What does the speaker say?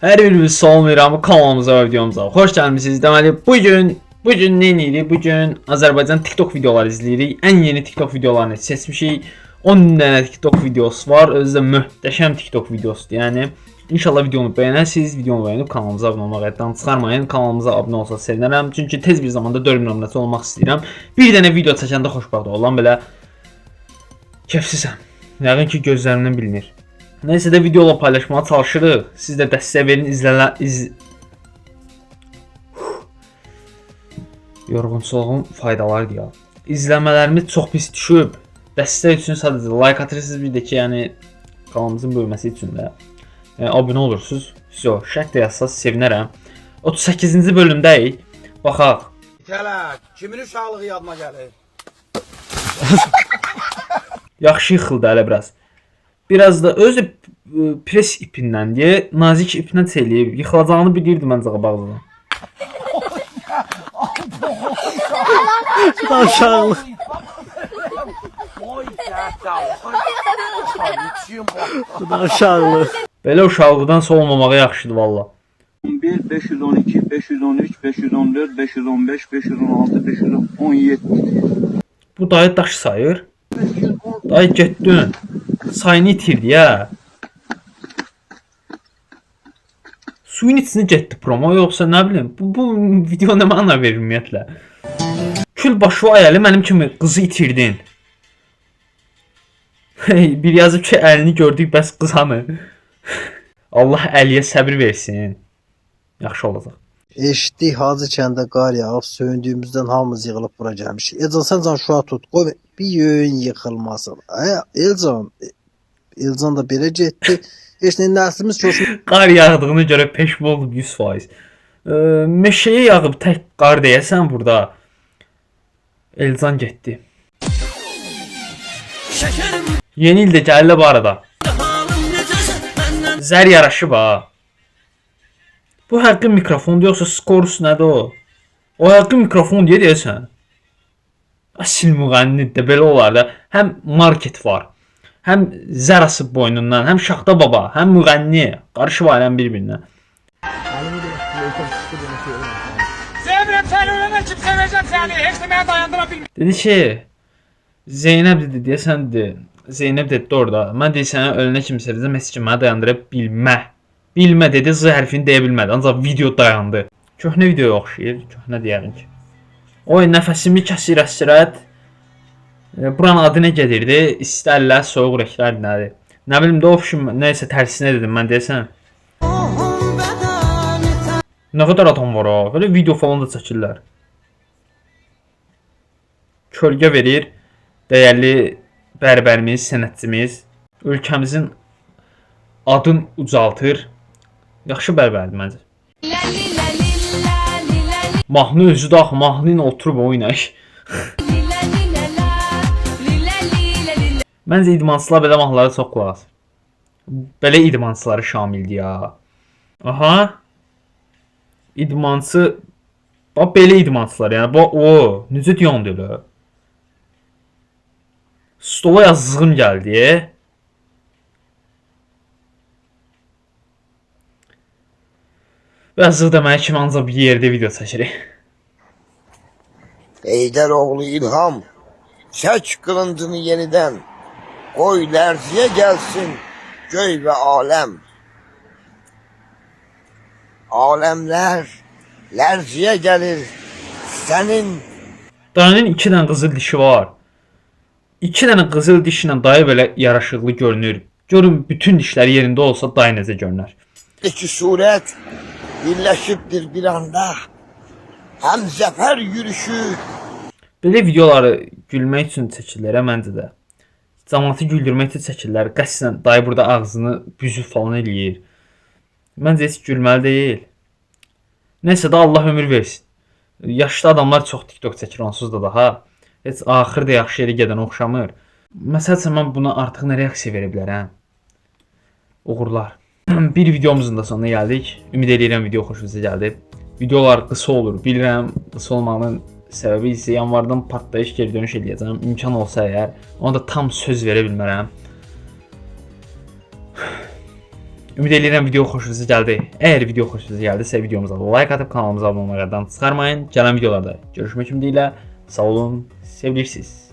Hər birinizi salamlayıram kanalımıza və videomuza. Xoş gəlmisiniz. Deməli, bu gün nə edirik? Bu gün Azərbaycan TikTok videoları izləyirik. Ən yeni TikTok videolarını seçmişik. 10 dənə TikTok videosu var. Özü də möhtəşəm TikTok videosudur. Yəni inşallah videonu bəyənərsiniz. Videonu bəyənib kanalımıza abunə olmağı yaddan çıxarmayın. Kanalımıza abunə olsa sevinərəm. Çünki tez bir zamanda 4000 abunəçi olmaq istəyirəm. Bir dənə video çəkəndə xoşbəxt olan belə kefsizəm. Yəqin ki gözlərimdən bilinir. Neysə də videola paylaşmağa çalışırıq. Siz də dəstək verin, izlənə iz Yorğunçuluğun faydalarıdır ya. İzlənmələrimiz çox pis düşüb. Dəstək üçün sadəcə like atırsınız, bir də ki, yəni kanalımızın böyüməsi üçün də yəni, abunə olursunuz. Vso, şərh də yazsaz sevinərəm. 38-ci bölümdəyik. Baxaq. Gələ, kimin uşaqlığı yadına gəlir? Yaxşı yıxıldı hələ biraz. Biraz da özü pres ipindən deyə nazik iplə eləyib. Yıxılacağını bilirdi məncə qabaqcadan. Aşağılık. Oy, Aşağılık. Belə uşaqlıqdan soğumamağı yaxşıdır valla. 11, 512, 513, 514, 515, 516, 517. Bu dayı daş sayır. Dayı getdin. Sayını itirdi ya. Suyun içinə getdi promo yoxsa nə bilim. Bu video nə məna verir ümumiyyətlə? Kül başı ay əli mənim kimi qızı itirdin. Bir yazıb ki əlini gördük bəs qız hanı? Allah Əliyə səbir versin. Yaxşı olacaq. Eşitdik Hacı kəndə qar yağıb, söyündüyümüzdən hamımız yığılıb bura gəlmişik. Elcan sən can şua tut, qoy bir yöyün yıxılmasın. Ay Elcan, Elcan da belə getdi. Heç nə nəslimiz coşmuş Qar yağdığına görə peşman olub 100%. Meşəyə yağıb tək qar deyəsən burada. Elcan getdi. Yeni il də gəlir bu arada. Zər yaraşıb ha. Bu həqiqi mikrofondur yoxsa skors nədir o? O həqiqi mikrofon deyə deyəsən. Əsl müğənnidir də belə olar da. Həm market var. Həm zər asıb boynundan, həm Şaxta baba, həm müğənni. Qarışıb ailəm bir-birinə. Sevmirəm səni, ölənə kimi sevəcəm səni. Heç nə məni dayandıra bilmir. Dedi ki, Zeynəb dedi, deyəsən dedi. Zeynəb dedi orada. Mən deyir sənə ölənə kimi sevəcəm, heç kim məni dayandıra bilmə. Bilmə dedi, Z hərfini deyə bilmədi. Ancaq video dayandı. Köhnə videoya oxşayır, köhnə deyərim ki. Oy nəfəsimi kəsir həsrət. Buranın adı nə gedirdi? İsti əllər, soyuq ürəklər nədir? Nə bilim də ofşum, nəysə tərsinə dedim mən deyəsən. Nə qədər adam var ha? Belə video falan da çəkirlər. Kölgə verir dəyərli bərbərimiz, sənətçimiz ölkəmizin adını ucaltır. Yaxşı bərbərdir məncə. Mahnı özü də axı mahnı ilə oturub oynayır. Məncə idmançılar belə mahnılara çox qulaq asır. Belə idmançıları şamildir ya. Aha. İdmançı bax belə idmançılar, yəni bu o necə dayandı elə? Stola yazdığım gəldi. Yazıq da mənə kimi ancaq bir yerdə video çəkirik. Heydər oğlu İlham, çək qılıncını yenidən, qoy lərziyə gəlsin göy və aləm. Aləmlər lərziyə gəlir sənin Dayının 2 dənə qızıl dişi var. 2 dənə qızıl dişlə dayı belə yaraşıqlı görünür. Görün bütün dişləri yerində olsa dayı necə görünər. İki surət birləşibdir bir anda. Həm zəfər yürüşü, Belə videoları gülmək üçün çəkirlər hə, məncə də. Camaatı güldürmək üçün çəkirlər. Qəsdən dayı burada ağzını büzüb falan eləyir. Məncə heç gülməli deyil. Neysə də Allah ömür versin. Yaşlı adamlar çox TikTok çəkir onsuz da daha. Heç axır da yaxşı yerə gedən oxşamır. Məsəl üçün mən buna artıq nə reaksiya verə bilərəm? Uğurlar. Bir videomuzun da sonuna gəldik. Ümid eləyirəm video xoşunuza gəldi. Videolar qısa olur, bilirəm. Qısa olmağının səbəbi isə yanvardan partlayış geri dönüş eləyəcəm. İmkan olsa əgər, ona da tam söz verə bilmərəm. Ümid edirəm video xoşunuza gəldi. Əgər video xoşunuza gəldisə videomuza like atıb kanalımıza abunə olmağı yaddan çıxarmayın. Gələn videolarda görüşmək ümidi ilə sağ olun, sevilirsiniz.